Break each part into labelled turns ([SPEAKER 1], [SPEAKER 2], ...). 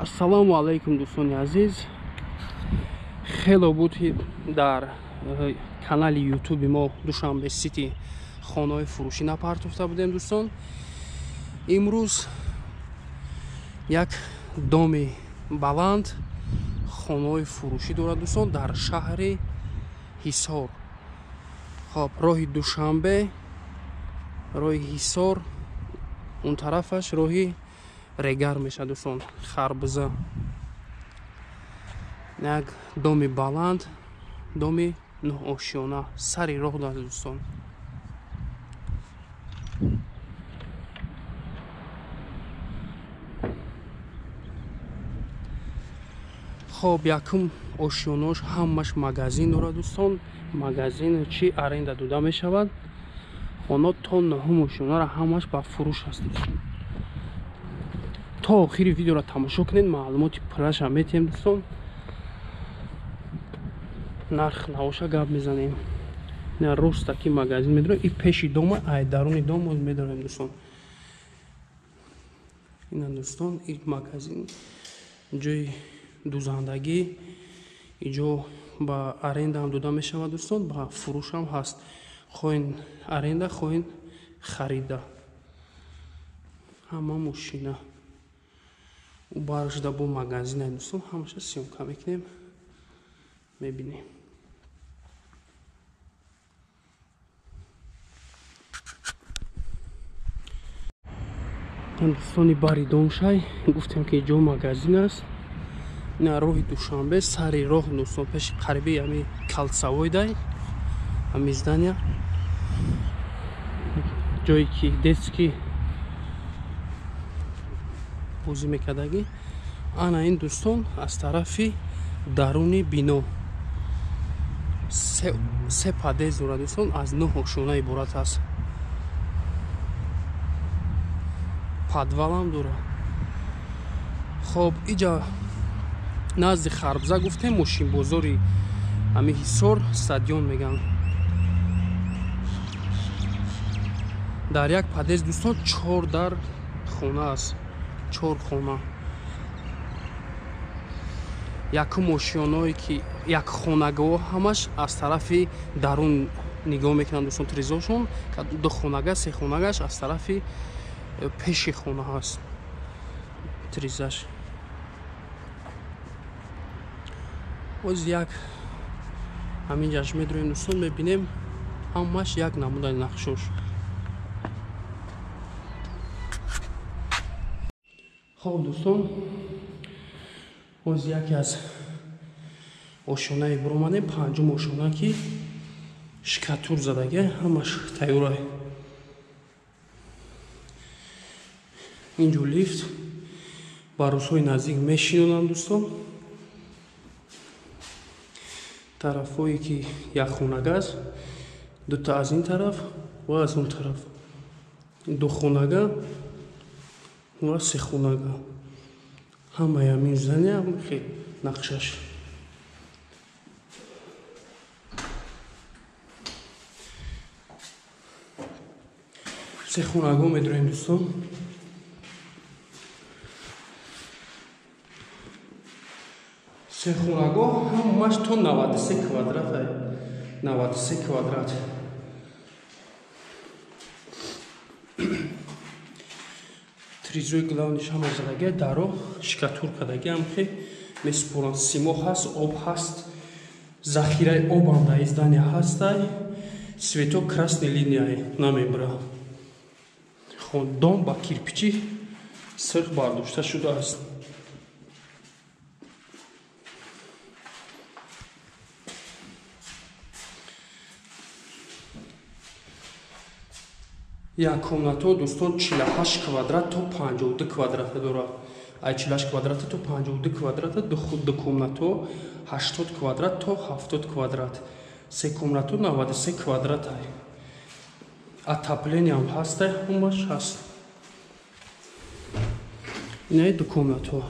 [SPEAKER 1] Ассалому алайкум дӯстони азиз. Хело буд дар канали ютуби мо Душанбе Сити хонаҳои фурӯшӣ напартофта будем дӯстон. Имрӯз як доми баланд хонаҳои фурӯшӣ дорад дӯстон дар шаҳри Ҳисор. Хоб, роҳи Душанбе, роҳи Ҳисор, он тарафаш роҳи Регар мешавад дӯстон, Харбуза. Як доми баланд, доми нӯҳошёна сари роҳ дорад дӯстон. Хоб, якум ошёнош ҳамаш магазин дорад дӯстон. Магазин чи аренда дода мешавад. Хона то нӯҳум ошёнаро ҳамаш ба фурӯш аст дӯстон. То охири видеоро тамошо кунед, маълумоти пурраша метиҳем дӯстон. Нарх навоша гап мезанем. На роста ки магазин медорем, и пеши дома, ай даруни дом медорем дӯстон. Ина дӯстон, и магазин ҷои дузандагӣ, иҷо ба аренда ҳам дода мешавад дӯстон, ба фурӯш ҳам ҳаст. Хоҳен аренда, хоҳен харида. Ҳама мошина баршуда бо магазин дӯстон, ҳамаша съёмка мекунем, мебинем. Дӯстони бари домшай гуфтем ки ҷо магазин аст. На роҳи Душанбе сари роҳ дӯстон, пеши қариби ҳами калсавой дай ҳами здания, ҷое ки детский бозӣ мекардагӣ. Ана ин дӯстон аз тарафи даруни бино се подъезд дорад дӯстон, аз нӯҳ ошёна иборат аст. Подвалам дорад. Хоб, иҷа назди Харбза гуфтем, мошинбозори ҳами Ҳисор стадион меган. Дар як подъезд дӯстон 4 дар хона аст, 4 хона. Якум ошёное ки як хонагоҳ ҳамаш аз тарафи дарун нигоҳ мекунанд дӯстон, тризошон. Ду хонага, се хонагаш аз тарафи пеши хона ҳаст тризаш. Боз як ҳамин ҷаш медроем дӯстон, мебинем ҳамаш як намудаи нақшош. Хоб дӯстон, боз яке аз ошёнаи буромадем, панҷум ошёна ки шкатур задаги, ҳамаш тайёрай. Инҷо лифт ба рӯзҳои наздик мешинонанд дӯстон. Тарафҳое ки як хонага аст, дута аз ин тараф ва аз он тараф, ду хонага ва се хонага. Ҳамаи ҳамин здания хел нақшаш. Се хонаго медроем дӯстон. Се хонаго ҳамаш то 93 квадрат, 93 квадрат. Тризои главниш ҳама задаги, даро шкатур кардаги, ҳамхе месупоранд. Симо ҳаст, об ҳаст, захираи обам дар издания ҳастай. Свето красный линияи намебра. Дом ба кирпичи сирх бардошта шудааст. Як комнато дӯстон 48 квадрат то 52 квадрата дорад. Ай 48 квадрата то 52 квадрата, ду комнато 80 квадрат то 70 квадрат, се комнато 93 квадрат. Отоплениям ҳастай, ҳамаш ҳаст. Инаи ду комнато.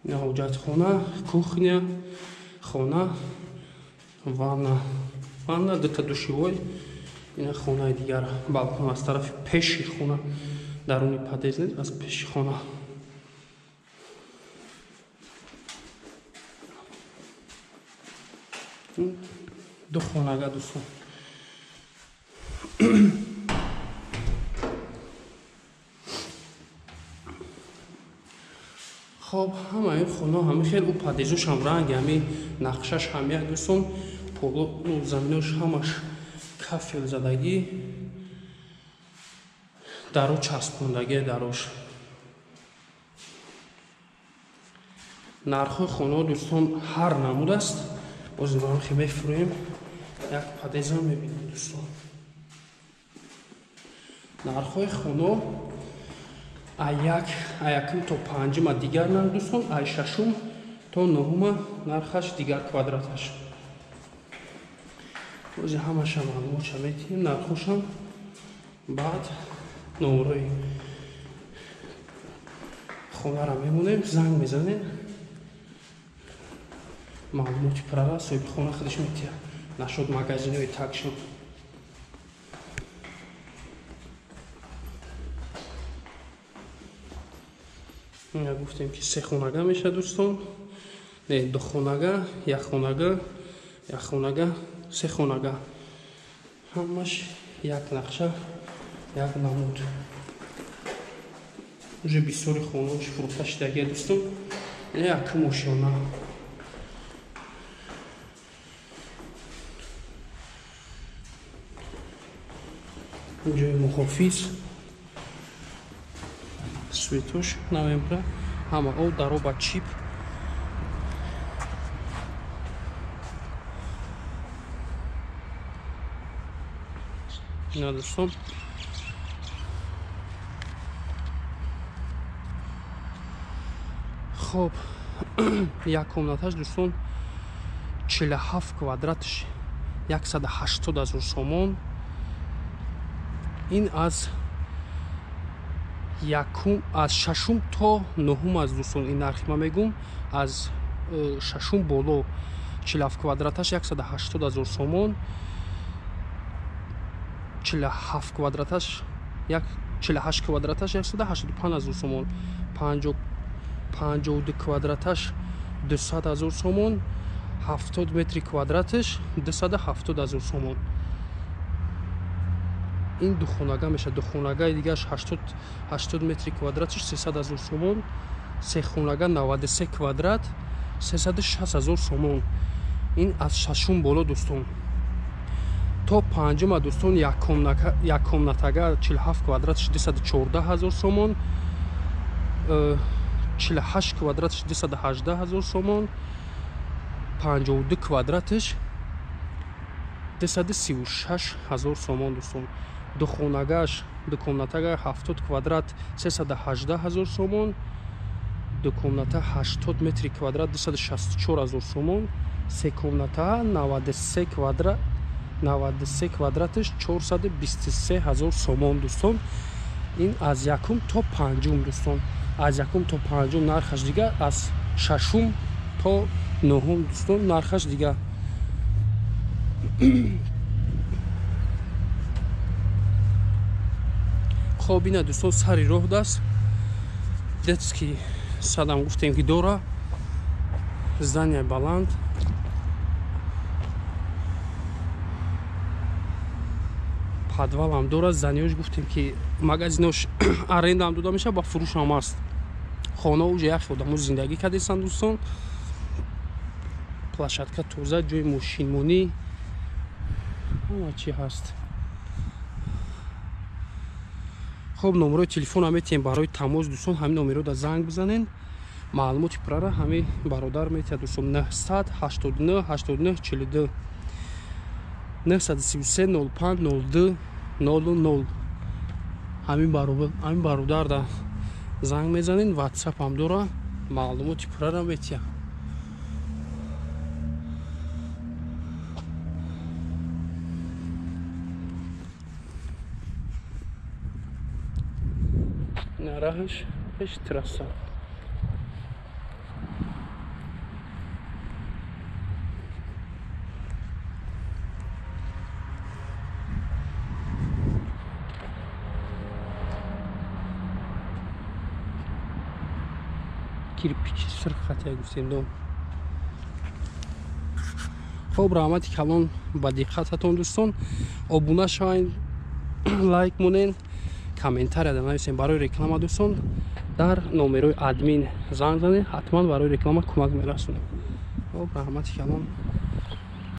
[SPEAKER 1] Ина ҳоҷатхона, кухня, хона, ванна. Ванна дута душевой. Ина хонаи дигар, балкон аз тарафи пеши хона Даруни подъезд нест, аз пеши хона. Ду хонага дӯстон. Хоб, ҳамаи хона ҳами хел, ӯ подъездош ҳам ранги ҳами нақшаш ҳам як дӯстон. Поло заминош ҳамаш кафел задагӣ, даро часпондагӣ дарош. Нархҳои хонаҳо дӯстон ҳар намуд аст. Боз нархи мефурӯем, як подъездам мебинем дӯстон. Нархҳои хонаҳо якум то панҷума дигар нарх дӯстон, ай шашум то нуҳума нархаш дигар квадраташ. Бози ҳамаша маълумотша метиҳем, нархошам, баъд номрои хонара мемонем, занг мезанем, маълумоти пурра соҳиби хона худаш метиҳад нашуд магазинҳои такшон. Гуфтем ки се хонага мешавад дӯстон, не ду хонага, як хонага, як хонага, се хонага, ҳамаш як нақша, як намуд. Уже бисёри хонаҳош фурӯхта шудагия дӯстон. Якум ошёна. Ҷои муҳофиз, светош новембра, ҳама о даро ба чип. Ина дӯстон, хоб, як комнаташ дӯстон 47 квадратш 180 000 сомон. Ин аз якум, аз шашум то нуҳум аз дӯстон, ин нархи ман мегум, аз шашум боло 47 квадраташ 180 000 сомон, 47 квадраташ 48 квадраташ 185 000 сомон, 52 квадраташ 200 000 сомон, 70 метри квадраташ 270 000 сомон. Ин ду хонага мешавад. Ду хонагаи дигараш 80 метри квадраташ 300 000 сомон, се хонага 93 квадрат 360 000 сомон. Ин аз шашум боло дӯстон. То панҷума дӯстон як комнатага 47 квадраташ 214 000 сомон, 48 квадраташ 218 000 сомон, 52 квадраташ 236 000 сомон дӯстон. Ду хонагаш, ду комнатага 70 квадрат 318 000 сомон, ду комната 80 метри квадрат 264 000 сомон, се комната 93 квадрат 93 квадраташ 423 000 сомон дӯстон. Ин аз якум то панҷум дӯстон, аз якум то панҷум нархаш дигар, аз шашум то нуҳум дӯстон нархаш дигар. Хоб, ина дӯстон сари роҳ даст, детский садам гуфтем ки дора, здания баланд. Подвалам дора, зданиёш гуфтем ки магазинош арендаам дода мешавад, ба фурӯшам аст. Хона уже як одамо зиндагӣ кардестанд дӯстон. Площадка тоза, ҷои мошинмонӣ, ҳама чи ҳаст. Хоб, номерои телефонам метиҳем барои тамос дӯстон, ҳамин номерода занг бизанен, маълумоти пуррара ҳамин бародар метиҳад дӯстон. 989 89 42 933 05 02 00. Ҳамин бародарда занг мезанен, ватсап ҳам дора, маълумоти пуррара метиҳад. Раҳаш пеш трасса. Кирпичи сурх хатия гуфтем дом. Хоб, раҳмати калон ба диққататон, дӯстон. Обуна шавед, лайк монен, комментария нависем. Барои реклама, дӯстон, дар номерои админ занг занед, ҳатман барои реклама кӯмак мерасонем. Хоб, раҳмати калон.